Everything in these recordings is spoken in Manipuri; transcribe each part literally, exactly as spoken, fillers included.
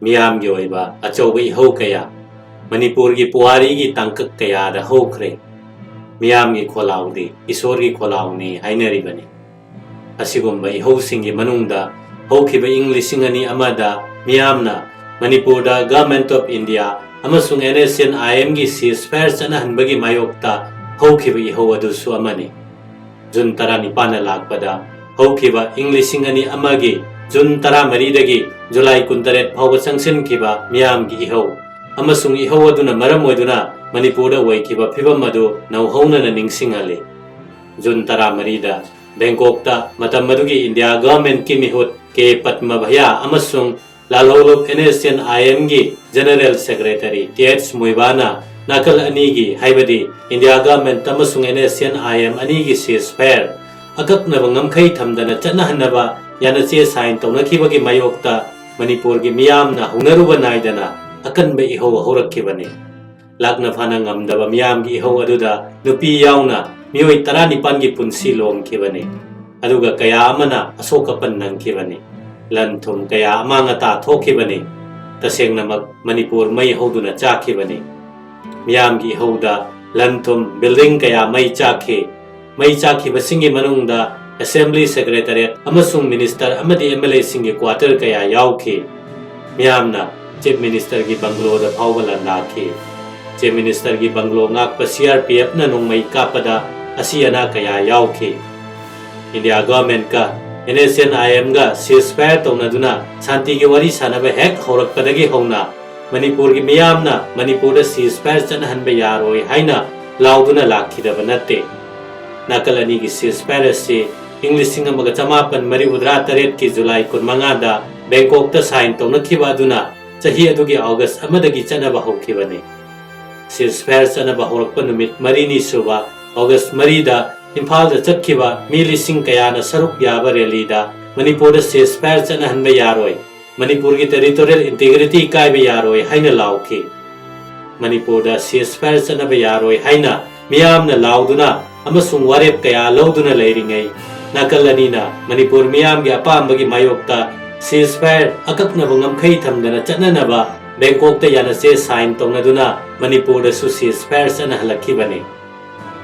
ꯃꯤꯌꯥꯝꯒꯤ ꯑꯣꯏꯕ ꯑꯆꯧꯕ ꯏꯍꯧ ꯀꯌꯥ ꯃꯅꯤꯄꯨꯔꯒꯤ ꯄꯨꯋꯥꯔꯤꯒꯤ ꯇꯥꯡꯀꯛ ꯀꯌꯥꯗ ꯍꯧꯈ꯭ꯔꯦ꯫ ꯃꯤꯌꯥꯝꯒꯤ ꯈꯣꯜꯂꯥꯎꯗꯤ ꯏꯁꯣꯔꯒꯤ ꯈꯣꯜꯂꯥꯎꯅꯤ ꯍꯥꯏꯅꯔꯤꯕꯅꯤ꯫ ꯑꯁꯤꯒꯨꯝꯕ ꯏꯍꯧꯁꯤꯡꯒꯤ ꯃꯅꯨꯡꯗ ꯍꯧꯈꯤꯕ ꯏꯪ ꯂꯤꯁꯤꯡ ꯑꯅꯤ ꯑꯃꯗ ꯃꯤꯌꯥꯝꯅ ꯃꯅꯤꯄꯨꯔꯗ Government of India ꯑꯃꯁꯨꯡ NSCN-IMꯒꯤ ceasefire ꯆꯠꯅꯍꯟꯕꯒꯤ ꯃꯥꯌꯣꯛꯇ ꯍꯧꯈꯤꯕ ꯏꯍꯧ ꯑꯗꯨꯁꯨ ꯑꯃꯅꯤ꯫ ꯖꯨꯟ ꯇꯔꯥꯅꯤꯄꯥꯟꯅ ꯂꯥꯛꯄꯗ ꯍꯧꯈꯤꯕ ꯏꯪ ꯂꯤꯁꯤꯡ ꯑꯅꯤ ꯑꯃꯒꯤ ꯖꯨꯟ ꯇꯔꯥꯃꯔꯤꯗꯒꯤ ꯖꯨꯂꯥꯏ ꯀꯨꯟꯇꯔꯦꯠ ꯐꯥꯎꯕ ꯆꯪꯁꯤꯟꯈꯤꯕ ꯃꯤꯌꯥꯝꯒꯤ ꯏꯍꯧ ꯑꯃꯁꯨꯡ ꯏꯍꯧ ꯑꯗꯨꯅ ꯃꯔꯝ ꯑꯣꯏꯗꯨꯅ ꯃꯅꯤꯄꯨꯔꯗ ꯑꯣꯏꯈꯤꯕ ꯐꯤꯕꯝ ꯑꯗꯨ ꯅꯧꯍꯧꯅꯅ ꯅꯤꯡꯁꯤꯡꯍꯜꯂꯤ꯫ ꯖꯨꯟ ꯇꯔꯥꯃꯔꯤꯗ ꯕꯦꯡꯀꯣꯛꯇ ꯃꯇꯝ ꯑꯗꯨꯒꯤ ꯏꯟꯗꯤꯌꯥ government-ꯀꯤ ꯃꯤꯍꯨꯠ ꯀꯦ ꯄꯗꯃ ꯚꯌꯥ ꯑꯃꯁꯨꯡ ꯂꯥꯜꯍꯧꯂꯨꯞ NSCN-IMꯒꯤ General Secretary ꯇꯤ ꯑꯩꯆ ꯃꯨꯏꯕꯥꯅ ꯅꯥꯀꯜ ꯑꯅꯤꯒꯤ, ꯍꯥꯏꯕꯗꯤ ꯏꯟꯗꯤꯌꯥ government ꯑꯃꯁꯨꯡ NSCN-IM ꯑꯅꯤꯒꯤ ceasefire ꯑꯀꯛꯅꯕ ꯉꯝꯈꯩ ꯊꯝꯗꯅ ꯆꯠꯅꯍꯟꯅꯕ ꯌꯥꯅꯆꯦ sign ꯇꯧꯅꯈꯤꯕꯒꯤ ꯃꯥꯌꯣꯛꯇ ꯃꯅꯤꯄꯨꯔꯒꯤ ꯃꯤꯌꯥꯝꯅ ꯍꯧꯅꯔꯨꯕ ꯅꯥꯏꯗꯅ ꯑꯀꯟꯕ ꯏꯍꯧ ꯍꯧꯔꯛꯈꯤꯕꯅꯤ꯫ ꯂꯥꯛꯅ ꯐꯥꯅ ꯉꯝꯗꯕ ꯃꯤꯌꯥꯝꯒꯤ ꯏꯍꯧ ꯑꯗꯨꯗ ꯅꯨꯄꯤ ꯌꯥꯎꯅ ꯃꯤꯑꯣꯏ ꯇꯔꯥꯅꯤꯄꯥꯟꯒꯤ ꯄꯨꯟꯁꯤ ꯂꯣꯝꯈꯤꯕꯅꯤ꯫ ꯑꯗꯨꯒ ꯀꯌꯥ ꯑꯃꯅ ꯑꯁꯣꯛ ꯑꯄꯟ ꯅꯪꯈꯤꯕꯅꯤ꯫ ꯂꯟ ꯊꯨꯝ ꯀꯌꯥ ꯑꯃꯥꯡ ꯑꯇꯥ ꯊꯣꯛꯈꯤꯕꯅꯤ꯫ ꯇꯁꯦꯡꯅꯃꯛ ꯃꯅꯤꯄꯨꯔ ꯃꯩ ꯍꯧꯗꯨꯅ ꯆꯥꯛꯈꯤꯕꯅꯤ꯫ ꯃꯤꯌꯥꯝꯒꯤ ꯏꯍꯧꯗ ꯂꯟ ꯊꯨꯝ building ꯀꯌꯥ ꯃꯩ ꯆꯥꯛꯈꯤ꯫ ꯃꯩ ꯆꯥꯛꯈꯤꯕꯁꯤꯡꯒꯤ ꯃꯅꯨꯡꯗ Assembly Secretariat ꯑꯃꯁꯨꯡ minister ꯑꯃꯗꯤ MLAꯁꯤꯡꯒꯤ quarter ꯀꯌꯥ ꯌꯥꯎꯈꯤ꯫ ꯃꯤꯌꯥꯝꯅ Chief Ministerꯒꯤ bungalow-ꯗ ꯐꯥꯎꯕ ꯂꯥꯟꯗꯥꯈꯤ꯫ Chief Ministerꯒꯤ bungalow ꯉꯥꯛꯄ CRPFꯅ ꯅꯣꯡꯃꯩ ꯀꯥꯞꯄꯗ ꯑꯁꯤ ꯑꯅꯥ ꯀꯌꯥ ꯌꯥꯎꯈꯤ꯫ ꯏꯟꯗꯤꯌꯥ government-ꯀ NSCN-IMꯒ ceasefire ꯇꯧꯅꯗꯨꯅ ꯁꯥꯟꯇꯤꯒꯤ ꯋꯥꯔꯤ ꯁꯥꯟꯅꯕ ꯍꯦꯛ ꯍꯧꯔꯛꯄꯗꯒꯤ ꯍꯧꯅ ꯃꯅꯤꯄꯨꯔꯒꯤ ꯃꯤꯌꯥꯝꯅ ꯃꯅꯤꯄꯨꯔꯗ ceasefire ꯆꯠꯅꯍꯟꯕ ꯌꯥꯔꯣꯏ ꯍꯥꯏꯅ ꯂꯥꯎꯗꯨꯅ ꯂꯥꯛꯈꯤꯗꯕ ꯅꯠꯇꯦ꯫ ꯅꯥꯀꯜ ꯑꯅꯤꯒꯤ ceasefire ꯑꯁꯤ ꯏꯪ ꯂꯤꯁꯤꯡ ꯑꯃꯒ ꯆꯃꯥꯄꯟ ꯃꯔꯤꯐꯨꯇꯔꯥ ꯇꯔꯦꯠꯀꯤ ꯖꯨꯂꯥꯏ ꯀꯨꯟꯃꯉꯥꯗ ꯕꯦꯡꯀꯣꯛꯇ sign ꯇꯧꯅꯈꯤꯕ ꯑꯗꯨꯅ ꯆꯍꯤ ꯑꯗꯨꯒꯤ ꯑꯣꯒꯁ ꯑꯃꯗꯒꯤ ꯆꯠꯅꯕ ꯍꯧꯈꯤꯕꯅꯤ꯫ Ceasefire ꯆꯠꯅꯕ ꯍꯧꯔꯛꯄ ꯅꯨꯃꯤꯠ ꯃꯔꯤꯅꯤ ꯁꯨꯕ ꯑꯣꯒꯁ ꯃꯔꯤꯗ ꯏꯝꯐꯥꯜꯗ ꯆꯠꯈꯤꯕ ꯃꯤ ꯂꯤꯁꯤꯡ ꯀꯌꯥꯅ ꯁꯔꯨꯛ ꯌꯥꯕ rally-ꯗ ꯃꯅꯤꯄꯨꯔꯗ ceasefire ꯆꯠꯅꯍꯟꯕ ꯌꯥꯔꯣꯏ, ꯃꯅꯤꯄꯨꯔꯒꯤ territorial integrity ꯀꯥꯏꯕ ꯌꯥꯔꯣꯏ ꯍꯥꯏꯅ ꯂꯥꯎꯈꯤ꯫ ꯃꯅꯤꯄꯨꯔꯗ ceasefire ꯆꯠꯅꯕ ꯌꯥꯔꯣꯏ ꯍꯥꯏꯅ ꯃꯤꯌꯥꯝꯅ ꯂꯥꯎꯗꯨꯅ ꯑꯃꯁꯨꯡ ꯋꯥꯔꯦꯞ ꯀꯌꯥ ꯂꯧꯗꯨꯅ ꯂꯩꯔꯤꯉꯩ, ꯅꯥꯀꯜ ꯑꯅꯤꯅ ꯃꯅꯤꯄꯨꯔ ꯃꯤꯌꯥꯝꯒꯤ ꯑꯄꯥꯝꯕꯒꯤ ꯃꯥꯌꯣꯛꯇ ceasefire ꯑꯀꯛꯅꯕ ꯉꯝꯈꯩ ꯊꯝꯗꯅ ꯆꯠꯅꯅꯕ ꯕꯦꯡꯀꯣꯛꯇ ꯌꯥꯅꯆꯦ sign ꯇꯧꯅꯗꯨꯅ ꯃꯅꯤꯄꯨꯔꯗꯁꯨ ceasefire ꯆꯠꯅꯍꯜꯂꯛꯈꯤꯕꯅꯤ꯫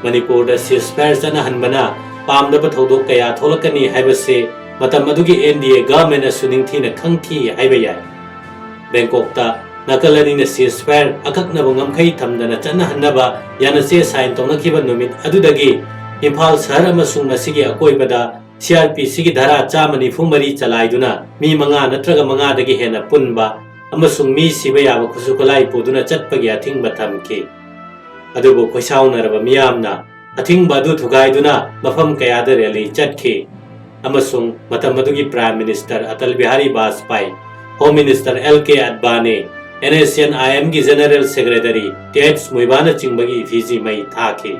ꯃꯅꯤꯄꯨꯔꯗ ceasefire ꯆꯠꯅꯍꯟꯕꯅ ꯄꯥꯝꯗꯕ ꯊꯧꯗꯣꯛ ꯀꯌꯥ ꯊꯣꯛꯂꯛꯀꯅꯤ ꯍꯥꯏꯕꯁꯤ ꯃꯇꯝ ꯑꯗꯨꯒꯤ N D A government ꯅꯁꯨ ꯅꯤꯡꯊꯤꯅ ꯈꯪꯈꯤ ꯍꯥꯏꯕ ꯌꯥꯏ꯫ ꯕꯦꯡꯀꯣꯛꯇ ꯅꯥꯀꯜ ꯑꯅꯤꯅ ceasefire ꯑꯀꯛꯅꯕ ꯉꯝꯈꯩ ꯊꯝꯗꯅ ꯆꯠꯅꯍꯟꯅꯕ ꯌꯥꯅꯆꯦ sign ꯇꯧꯅꯈꯤꯕ ꯅꯨꯃꯤꯠ ꯑꯗꯨꯗꯒꯤ ꯏꯝꯐꯥꯜ ꯁꯍꯔ ꯑꯃꯁꯨꯡ ꯃꯁꯤꯒꯤ ꯑꯀꯣꯏꯕꯗ C R P C ꯒꯤ ꯙꯥꯔꯥ ꯆꯥꯝꯃ ꯅꯤꯐꯨ ꯃꯔꯤ ꯆꯂꯥꯏꯗꯨꯅ ꯃꯤ ꯃꯉꯥ ꯅꯠꯇ꯭ꯔꯒ ꯃꯉꯥꯗꯒꯤ ꯍꯦꯟꯅ ꯄꯨꯟꯕ ꯑꯃꯁꯨꯡ ꯃꯤ ꯁꯤꯕ ꯌꯥꯕ ꯈꯨꯠꯁꯨ ꯈꯨꯠꯂꯥꯏ ꯄꯨꯗꯨꯅ ꯆꯠꯄꯒꯤ ꯑꯊꯤꯡꯕ ꯊꯝꯈꯤ꯫ ꯑꯗꯨꯕꯨ ꯈꯣꯏꯁꯥꯎꯅꯔꯕ ꯃꯤꯌꯥꯝꯅ ꯑꯊꯤꯡꯕ ꯑꯗꯨ ꯊꯨꯒꯥꯏꯗꯨꯅ ꯃꯐꯝ ꯀꯌꯥꯗ rally ꯆꯠꯈꯤ ꯑꯃꯁꯨꯡ ꯃꯇꯝ ꯑꯗꯨꯒꯤ Prime Minister Atal Bihari ꯕꯥꯖꯄꯥꯏ, Home Minister L K ꯑꯗꯕꯥꯅꯤ, N S C N I M ꯒꯤ General Secretary T H ꯃꯨꯏꯕꯥꯅꯆꯤꯡꯕꯒꯤ effigy ꯃꯩ ꯊꯥꯈꯤ꯫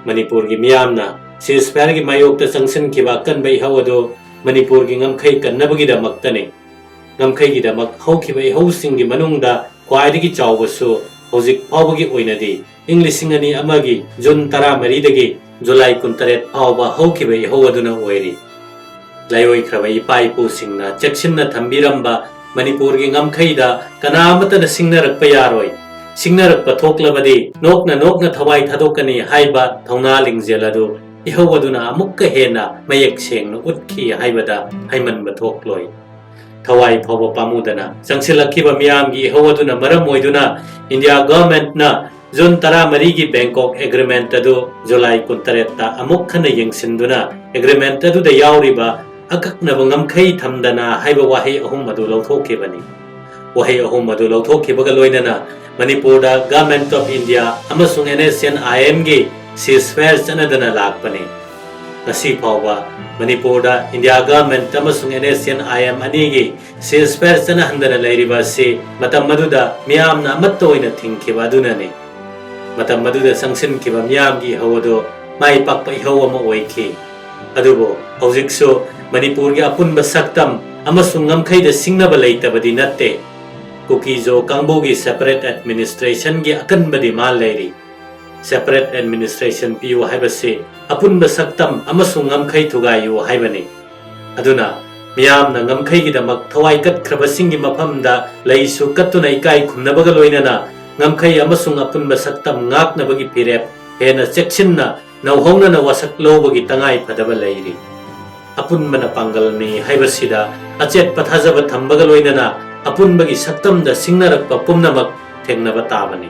ꯃꯅꯤꯄꯨꯔꯒꯤ ꯃꯤꯌꯥꯝꯅ ceasefire ꯒꯤ ꯃꯥꯌꯣꯛꯇ ꯆꯪꯁꯤꯟꯈꯤꯕ ꯑꯀꯟꯕ ꯏꯍꯧ ꯑꯗꯨ ꯃꯅꯤꯄꯨꯔꯒꯤ ꯉꯝꯈꯩ ꯀꯟꯅꯕꯒꯤꯗꯃꯛꯇꯅꯤ꯫ ꯉꯝꯈꯩꯒꯤꯗꯃꯛ ꯍꯧꯈꯤꯕ ꯏꯍꯧꯁꯤꯡꯒꯤ ꯃꯅꯨꯡꯗ ꯈ꯭ꯋꯥꯏꯗꯒꯤ ꯆꯥꯎꯕꯁꯨ ꯍꯧꯖꯤꯛ ꯐꯥꯎꯕꯒꯤ ꯑꯣꯏꯅꯗꯤ ꯏꯪ ꯂꯤꯁꯤꯡ ꯑꯅꯤ ꯑꯃꯒꯤ ꯖꯨꯟ ꯇꯔꯥꯃꯔꯤꯗꯒꯤ ꯖꯨꯂꯥꯏ ꯀꯨꯟꯇꯔꯦꯠ ꯐꯥꯎꯕ ꯍꯧꯈꯤꯕ ꯏꯍꯧ ꯑꯗꯨꯅ ꯑꯣꯏꯔꯤ꯫ ꯂꯥꯏꯑꯣꯏꯈ꯭ꯔꯕ ꯏꯄꯥ ꯏꯄꯨꯁꯤꯡꯅ ꯆꯦꯛꯁꯤꯟꯅ ꯊꯝꯕꯤꯔꯝꯕ ꯃꯅꯤꯄꯨꯔꯒꯤ ꯉꯝꯈꯩꯗ ꯀꯅꯥ ꯑꯃꯠꯇꯅ ꯁꯤꯡꯅꯔꯛꯄ ꯌꯥꯔꯣꯏ꯫ ꯁꯤꯡꯅꯔꯛꯄ ꯊꯣꯛꯂꯕꯗꯤ ꯅꯣꯛꯅ ꯅꯣꯛꯅ ꯊꯋꯥꯏ ꯊꯥꯗꯣꯛꯀꯅꯤ ꯍꯥꯏꯕ ꯊꯧꯅꯥ ꯂꯤꯡꯖꯦꯜ ꯑꯗꯨ ꯏꯍꯧ ꯑꯗꯨꯅ ꯑꯃꯨꯛꯀ ꯍꯦꯟꯅ ꯃꯌꯦꯛ ꯁꯦꯡꯅ ꯎꯠꯈꯤ ꯍꯥꯏꯕꯗ ꯍꯥꯏꯃꯟꯕ ꯊꯣꯛꯂꯣꯏ꯫ ꯊꯋꯥꯏ ꯐꯥꯎꯕ ꯄꯥꯝꯃꯨꯗꯅ ꯆꯪꯁꯤꯜꯂꯛꯈꯤꯕ ꯃꯤꯌꯥꯝꯒꯤ ꯏꯍꯧ ꯑꯗꯨꯅ ꯃꯔꯝ ꯑꯣꯏꯗꯨꯅ India government ꯅ ꯖꯨꯟ ꯇꯔꯥꯃꯔꯤꯒꯤ Bangkok Agreement ꯑꯗꯨ ꯖꯨꯂꯥꯏ ꯀꯨꯟꯇꯔꯦꯠꯇ ꯑꯃꯨꯛ ꯍꯟꯅ ꯌꯦꯡꯁꯤꯟꯗꯨꯅ agreement ꯑꯗꯨꯗ ꯌꯥꯎꯔꯤꯕ ꯑꯀꯛꯅꯕ ꯉꯝꯈꯩ ꯊꯝꯗꯅ ꯍꯥꯏꯕ ꯋꯥꯍꯩ ꯑꯍꯨꯝ ꯑꯗꯨ ꯂꯧꯊꯣꯛꯈꯤꯕꯅꯤ꯫ ꯋꯥꯍꯩ ꯑꯍꯨꯝ ꯑꯗꯨ ꯂꯧꯊꯣꯛꯈꯤꯕꯒ ꯂꯣꯏꯅꯅ ꯃꯅꯤꯄꯨꯔꯗ Government of India ꯑꯃꯁꯨꯡ N S C N I M ꯒꯤ ceasefire ꯆꯠꯅꯗꯅ ꯂꯥꯛꯄꯅꯤ꯫ ꯉꯁꯤ ꯐꯥꯎꯕ ꯃꯅꯤꯄꯨꯔꯗ India government ꯑꯃꯁꯨꯡ N S C N I M ꯑꯅꯤꯒꯤ ceasefire ꯆꯠꯅꯍꯟꯗꯅ ꯂꯩꯔꯤꯕ ꯑꯁꯤ ꯃꯇꯝ ꯑꯗꯨꯗ ꯃꯤꯌꯥꯝꯅ ꯑꯃꯠꯇ ꯑꯣꯏꯅ ꯊꯤꯡꯈꯤꯕ ꯑꯗꯨꯅꯅꯤ꯫ ꯃꯇꯝ ꯑꯗꯨꯗ ꯆꯪꯁꯤꯟꯈꯤꯕ ꯃꯤꯌꯥꯝꯒꯤ ꯏꯍꯧ ꯑꯗꯨ ꯃꯥꯏ ꯄꯥꯛꯄ ꯏꯍꯧ ꯑꯃ ꯑꯣꯏꯈꯤ꯫ ꯑꯗꯨꯕꯨ ꯍꯧꯖꯤꯛꯁꯨ ꯃꯅꯤꯄꯨꯔꯒꯤ ꯑꯄꯨꯟꯕ ꯁꯛꯇꯝ ꯑꯃꯁꯨꯡ ꯉꯝꯈꯩꯗ ꯁꯤꯡꯅꯕ ꯂꯩꯇꯕꯗꯤ ꯅꯠꯇꯦ꯫ ꯀꯨꯀꯤ-ꯖꯣ ꯀꯥꯡꯕꯨꯒꯤ separate administration ꯒꯤ ꯑꯀꯟꯕ demand ꯂꯩꯔꯤ꯫ Separate administration ꯄꯤꯌꯨ ꯍꯥꯏꯕꯁꯤ ꯑꯄꯨꯟꯕ ꯁꯛꯇꯝ ꯑꯃꯁꯨꯡ ꯉꯝꯈꯩ ꯊꯨꯒꯥꯏꯌꯨ ꯍꯥꯏꯕꯅꯤ꯫ ꯑꯗꯨꯅ ꯃꯤꯌꯥꯝꯅ ꯉꯝꯈꯩꯒꯤꯗꯃꯛ ꯊꯋꯥꯏ ꯀꯠꯈ꯭ꯔꯕꯁꯤꯡꯒꯤ ꯃꯐꯝꯗ ꯂꯩꯁꯨ ꯀꯠꯇꯨꯅ ꯏꯀꯥꯏ ꯈꯨꯝꯅꯕꯒ ꯂꯣꯏꯅꯅ ꯉꯝꯈꯩ ꯑꯃꯁꯨꯡ ꯑꯄꯨꯟꯕ ꯁꯛꯇꯝ ꯉꯥꯛꯅꯕꯒꯤ ꯐꯤꯔꯦꯞ ꯍꯦꯟꯅ ꯆꯦꯛꯁꯤꯟꯅ ꯅꯧꯍꯧꯅꯅ ꯋꯥꯁꯛ ꯂꯧꯕꯒꯤ ꯇꯉꯥꯏ ꯐꯗꯕ ꯂꯩꯔꯤ꯫ ꯑꯄꯨꯟꯕꯅ ꯄꯥꯡꯒꯜꯅꯤ ꯍꯥꯏꯕꯁꯤꯗ ꯑꯆꯦꯠꯄ ꯊꯥꯖꯕ ꯊꯝꯕꯒ ꯂꯣꯏꯅꯅ ꯑꯄꯨꯟꯕꯒꯤ ꯁꯛꯇꯝꯗ ꯁꯤꯡꯅꯔꯛꯄ ꯄꯨꯝꯅꯃꯛ ꯊꯦꯡꯅꯕ ꯇꯥꯕꯅꯤ꯫